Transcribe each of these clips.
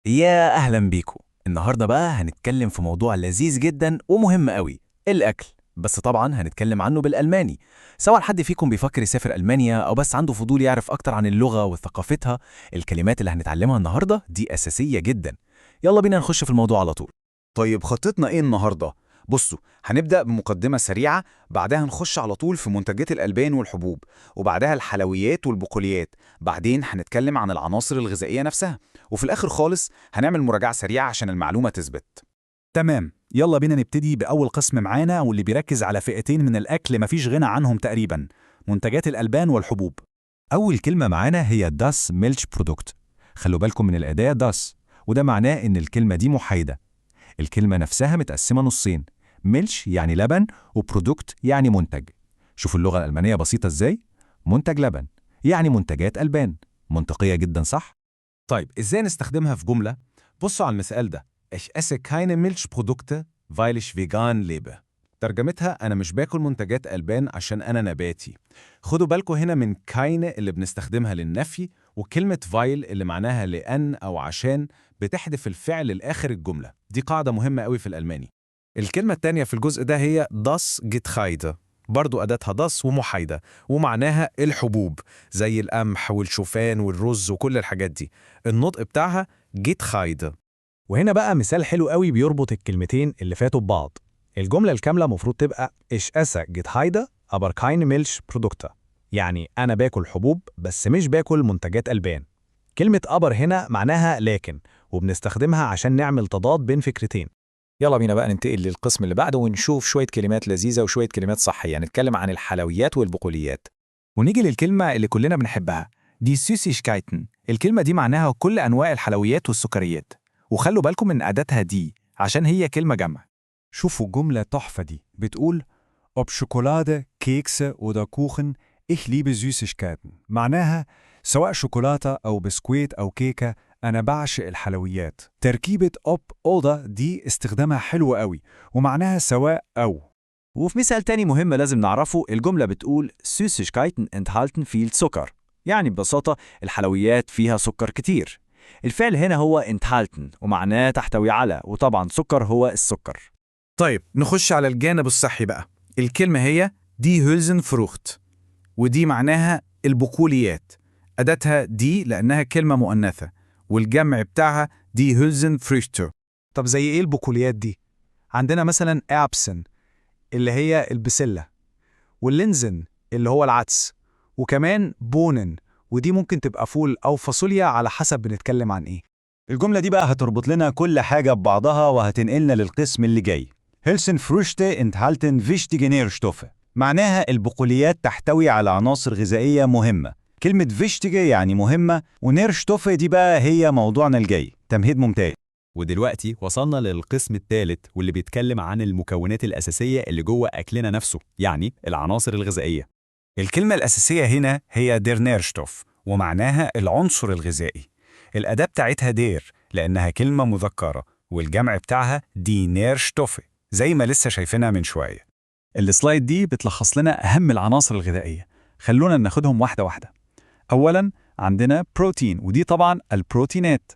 يا أهلا بيكو. النهاردة بقى هنتكلم في موضوع لذيذ جدا ومهم قوي، الأكل. بس طبعا هنتكلم عنه بالألماني. سواء حد فيكم بيفكر يسافر ألمانيا أو بس عنده فضول يعرف أكتر عن اللغة وثقافتها، الكلمات اللي هنتعلمها النهاردة دي أساسية جدا. يلا بينا نخش في الموضوع على طول. طيب خطتنا ايه النهارده؟ بصوا، هنبدأ بمقدمة سريعة، بعدها نخش على طول في منتجات الألبان والحبوب، وبعدها الحلويات والبقوليات، بعدين هنتكلم عن العناصر الغذائية نفسها، وفي الآخر خالص هنعمل مراجعة سريعة عشان المعلومة تثبت. تمام، يلا بينا نبتدي بأول قسم معانا واللي بيركز على فئتين من الأكل مفيش غنى عنهم تقريبا، منتجات الألبان والحبوب. أول كلمة معانا هي das Milchprodukt. خلوا بالكم من الأداة das، وده معناه إن الكلمة دي محايدة. الكلمة نفسها متقسمة نصين، Milch يعني لبن و Produkt يعني منتج. شوفوا اللغة الألمانية بسيطة إزاي؟ منتج لبن يعني منتجات ألبان. منطقية جدا صح؟ طيب إزاي نستخدمها في جملة؟ بصوا على المثال ده: Ich esse keine Milchprodukte, weil ich vegan lebe. ترجمتها أنا مش باكل منتجات ألبان عشان أنا نباتي. خدوا بالكم هنا من keine اللي بنستخدمها للنفي، وكلمة weil اللي معناها لأن أو عشان بتحذف الفعل لآخر الجملة. دي قاعدة مهمة قوي في الألماني. الكلمة التانية في الجزء ده هي das Getreide، برضو أداتها das ومحايدة، ومعناها الحبوب زي القمح والشوفان والرز وكل الحاجات دي. النطق بتاعها Getreide. وهنا بقى مثال حلو قوي بيربط الكلمتين اللي فاتوا ببعض. الجملة الكاملة مفروض تبقى Ich esse Getreide, aber keine Milchprodukte. يعني أنا باكل حبوب بس مش باكل منتجات ألبان. كلمة aber هنا معناها لكن، وبنستخدمها عشان نعمل تضاد بين فكرتين. يلا بينا بقى ننتقل للقسم اللي بعده ونشوف شوية كلمات لذيذة وشوية كلمات صحية. نتكلم عن الحلويات والبقوليات. ونيجي للكلمة اللي كلنا بنحبها، die Süßigkeiten. الكلمة دي معناها كل أنواع الحلويات والسكريات، وخلوا بالكم من أداتها die عشان هي كلمة جمع. شوفوا جملة تحفة دي، بتقول Ob Schokolade, Kekse oder Kuchen, ich liebe Süßigkeiten. معناها سواء شوكولاتة أو بسكويت أو كيكة، أنا بعشق الحلويات. تركيبة ob oder دي استخدامها حلو قوي، ومعناها سواء أو. وفي مثال تاني مهم لازم نعرفه، الجملة بتقول Süßigkeiten enthalten viel Zucker، يعني ببساطة الحلويات فيها سكر كتير. الفعل هنا هو enthalten ومعناه تحتوي على، وطبعا سكر هو السكر. طيب نخش على الجانب الصحي بقى. الكلمة هي die Hülsenfrucht، ودي معناها البقوليات. أداتها die لأنها كلمة مؤنثة، والجمع بتاعها die Hülsenfrüchte. طب زي إيه البقوليات دي؟ عندنا مثلا Erbsen اللي هي البسلة، وال Linsen اللي هو العدس، وكمان Bohnen ودي ممكن تبقى فول أو فاصوليا على حسب بنتكلم عن إيه. الجملة دي بقى هتربط لنا كل حاجة ببعضها وهتنقلنا للقسم اللي جاي. Hülsenfrüchte enthalten wichtige Nährstoffe. معناها البقوليات تحتوي على عناصر غذائية مهمة. كلمة wichtige يعني مهمة، و Nährstoffe دي بقى هي موضوعنا الجاي. تمهيد ممتاز. ودلوقتي وصلنا للقسم الثالث واللي بيتكلم عن المكونات الأساسية اللي جوه أكلنا نفسه، يعني العناصر الغذائية. الكلمة الأساسية هنا هي der Nährstoff، ومعناها العنصر الغذائي. الأداة بتاعتها der لأنها كلمة مذكرة، والجمع بتاعها die Nährstoffe زي ما لسه شايفينها من شوية. ال slide دي بتلخص لنا أهم العناصر الغذائية، خلونا ناخدهم واحدة واحدة. أولاً عندنا بروتين، ودي طبعاً البروتينات.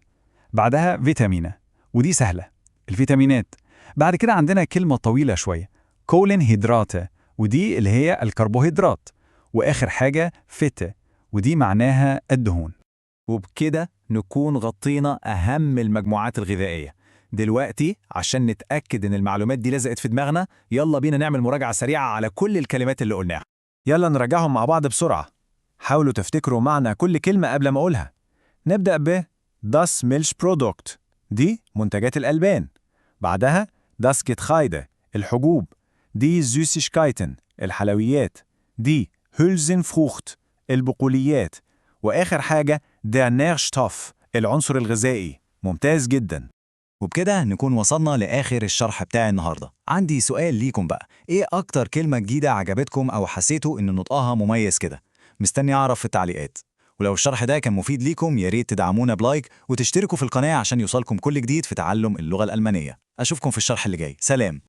بعدها Vitamine، ودي سهلة، الفيتامينات. بعد كده عندنا كلمة طويلة شوية، Kohlenhydrate، ودي اللي هي الكربوهيدرات. وآخر حاجة Fette، ودي معناها الدهون. وبكده نكون غطينا أهم المجموعات الغذائية. دلوقتي عشان نتأكد إن المعلومات دي لزقت في دماغنا، يلا بينا نعمل مراجعة سريعة على كل الكلمات اللي قلناها. يلا نراجعهم مع بعض بسرعة. حاولوا تفتكروا معنى كل كلمة قبل ما أقولها. نبدأ ب das Milchprodukt، دي منتجات الألبان. بعدها das Getreide، الحبوب. die Süßigkeiten، الحلويات. die Hülsenfrucht، البقوليات. وآخر حاجة der Nährstoff، العنصر الغذائي. ممتاز جدا. وبكده نكون وصلنا لآخر الشرح بتاع النهاردة. عندي سؤال ليكم بقى، إيه أكتر كلمة جديدة عجبتكم أو حسيتوا إن نطقها مميز كده؟ مستني أعرف في التعليقات. ولو الشرح ده كان مفيد ليكم يا ريت تدعمونا ب like وتشتركوا في القناة عشان يوصلكم كل جديد في تعلم اللغة الألمانية. أشوفكم في الشرح اللي جاي. سلام.